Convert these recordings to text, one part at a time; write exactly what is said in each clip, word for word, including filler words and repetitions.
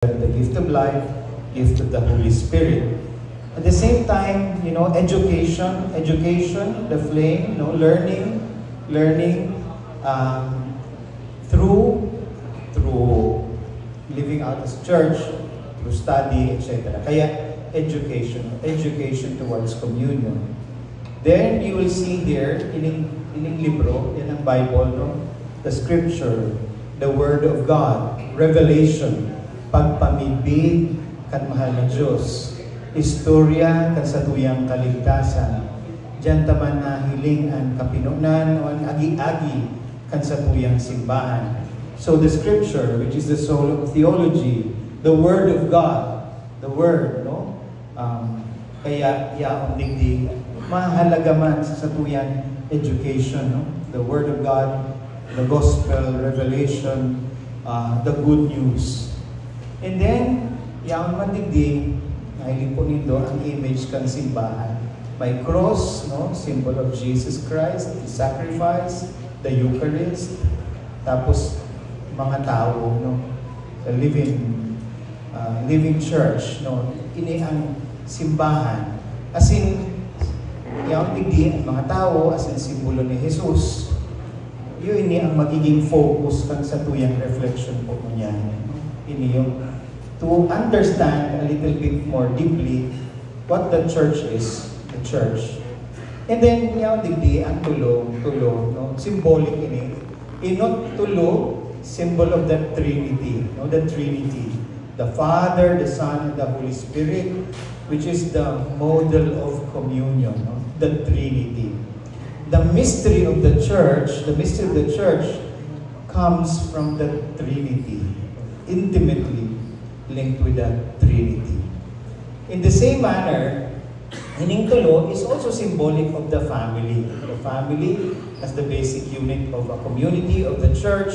the gift of life, gift of the Holy Spirit. At the same time, you know, education, education, the flame, no, learning, learning um, through through living out as church, through study, et cetera. Kaya education, education towards communion. Then you will see here, ining, ining libro, yan ang Bible, no? The scripture, the word of God, revelation, pagpamidbid kan mahal na Diyos, istorya kan satuyang kaligtasan. Diyan ta man nahiling an kapinonan o an agi-agi kan satuyang simbahan. So the scripture, which is the soul of theology, the word of God, the word, no? Um, kaya yaon digdi, mahalaga man sa satuyang education, no? The word of God, the gospel, revelation, uh, the good news. And then, yaon man digdi, nahiling po nindo ang image kan simbahan. May cross, no? Symbol of Jesus Christ, the sacrifice, the Eucharist. Tapos, mga tawo, no? The living, uh, living church, no? Ini ang simbahan. As in, yaon digdi ang mga tawo, as in, simbolo ni Jesus. Yun, ini ang magiging focus kan satuyang reflection po ngunyan. Ini yung to understand a little bit more deeply what the church is, the church. And then, yaon digdi ang tulo, tulo, no? Symbolic ini. Inot tulo, symbol of the Trinity, no? The Trinity. The Father, the Son, and the Holy Spirit, which is the model of communion, no? The Trinity. The mystery of the church, the mystery of the church comes from the Trinity, intimately linked with the Trinity. In the same manner, ining tulo is also symbolic of the family. The family as the basic unit of a community, of the church.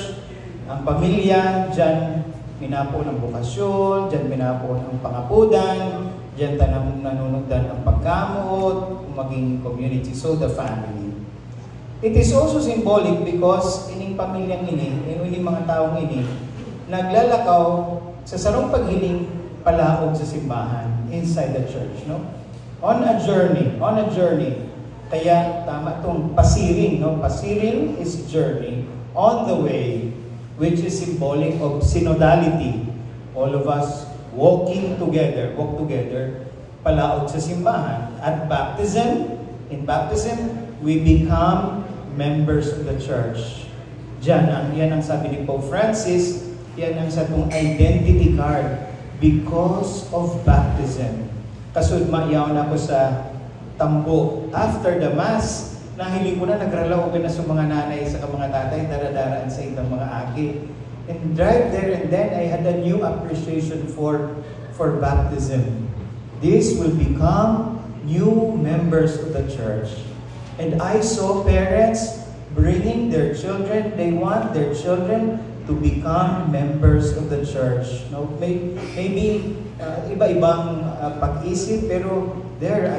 Ang pamilya, diyan minapoon ang bokasyon, diyan minapoon ang pangapodan, diyan ta nan-, nanunugdan ang pagkamoot, maging community. So, the family. It is also symbolic because ining pamilyang ini, ining mga taong ini, naglalakaw sa sarong paghiling palaog sa simbahan, inside the church, no? On a journey, on a journey. Kaya tama tong pasiring, no? Pasiring is journey, on the way, which is symbolic of synodality. All of us walking together, walk together, palaog sa simbahan. At baptism, in baptism, we become members of the church. Diyan ang, yan ang sabi ni Pope Francis, yan ang satong identity card because of baptism. Kasud mayaw na ako sa tambo. After the Mass, nahiling ko na nagralaogan na sa mga nanay sa mga tatay, daradaraan sa itang mga aki. And right there and then, I had a new appreciation for for baptism. This will become new members of the church. And I saw parents bringing their children, they want their children to become members of the church. No? May, maybe uh, iba-ibang uh, pag-isip, pero there I